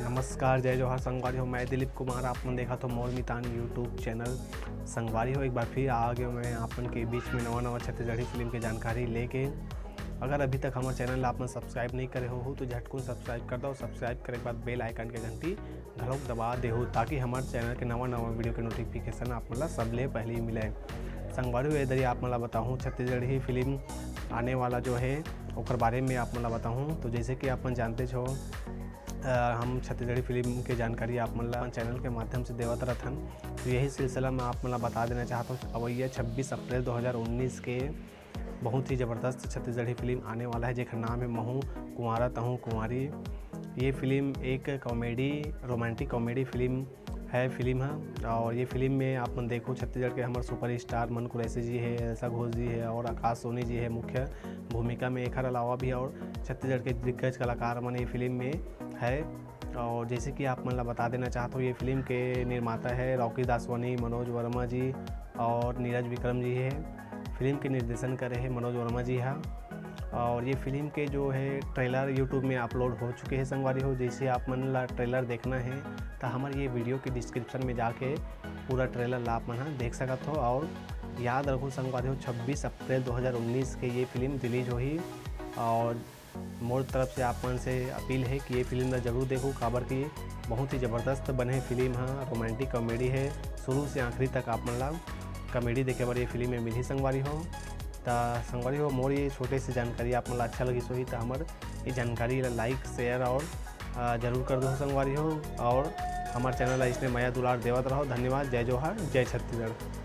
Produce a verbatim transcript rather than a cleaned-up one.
नमस्कार, जय जोहार संगवारी हो, मैं दिलीप कुमार, आप मन देखत हो मोर मितान YouTube चैनल। संगवारी हो, एक बार फिर आ गयो मैं आप मन के बीच में नवा नवा छत्तीसगढ़ी फिल्म के जानकारी लेके। अगर अभी तक हमर चैनल ला आप मन सब्सक्राइब नहीं करे हो, हो तो झटकुन सब्सक्राइब कर दो। सब्सक्राइब करे के बाद बेल आइकन के घंटी घलोक दबा देहू, ताकि हमर चैनल के नवा नवा वीडियो के नोटिफिकेशन आप मन ला सबले पहले मिले। संगवारी हो, ए दरी आप मन ला बताहूँ, छत्तीसगढ़ी फिल्म आने वाला जो है ओकर बारे में आप मन ला बताहूँ। तो जैसे कि आप मन जानते हो, अ, हम छत्तीसगढ़ी फिल्म के जानकारी आप मन ला अपन चैनल के माध्यम से देवत रहथन। तो यही सिलसिला में आप मन ला बता देना चाहत हूँ, अवैया छब्बीस अप्रैल दो हज़ार उन्नीस के बहुत ही ज़बरदस्त छत्तीसगढ़ी फिल्म आने वाला है, जेकर नाम है महू कुंवारा तहू कुंवारी। ये फिल्म एक कॉमेडी, रोमांटिक कॉमेडी फिल्म है, फिल्म है। और ये फिल्म में आप मन देखो, छत्तीसगढ़ के हमर सुपरस्टार मनु कुरैशी जी है, एल्सा घोष जी है और आकाश सोनी जी है मुख्य भूमिका में। एकर अलावा भी और छत्तीसगढ़ के दिग्गज कलाकार मन ये फिल्म में है। और जैसे कि आप मन ला बता देना चाहत हूँ, ये फिल्म के निर्माता है रॉकी दासवानी, मनोज वर्मा जी और नीरज विक्रम जी है। फिल्म के निर्देशन करे है मनोज वर्मा जी हा। और ये फिल्म के जो है ट्रेलर YouTube में अपलोड हो चुके हैं संगवारी हो। जैसे आप मन ला ट्रेलर देखना है तो हमर ये वीडियो के डिस्क्रिप्शन में जाके पूरा ट्रेलर ला आप मन हा देख सकत हो। और याद रखो संगवारी हो, छब्बीस अप्रैल दो हज़ार उन्नीस के ये फिल्म रिलीज होही। और मोर तरफ से आप मन से अपील है कि ये फिल्म ला जरूर देखो, काबर कि बहुत ही ज़बरदस्त बने फिल्म हा, रोमांटिक कॉमेडी है। शुरू से आखिरी तक आप मन ला कॉमेडी देखे बर ये फिल्म में मिलही संगवारी हो। त संगवारी हो, मोर ये छोटे से जानकारी आप मन ला अच्छा लगिस होही, त हमर ये जानकारी ला लाइक, शेयर और, अ, जरूर कर दो संगवारी हो। और हमर चैनल ला इसने मया दुलार देवत रहो। धन्यवाद। जय जोहार, जय छत्तीसगढ़।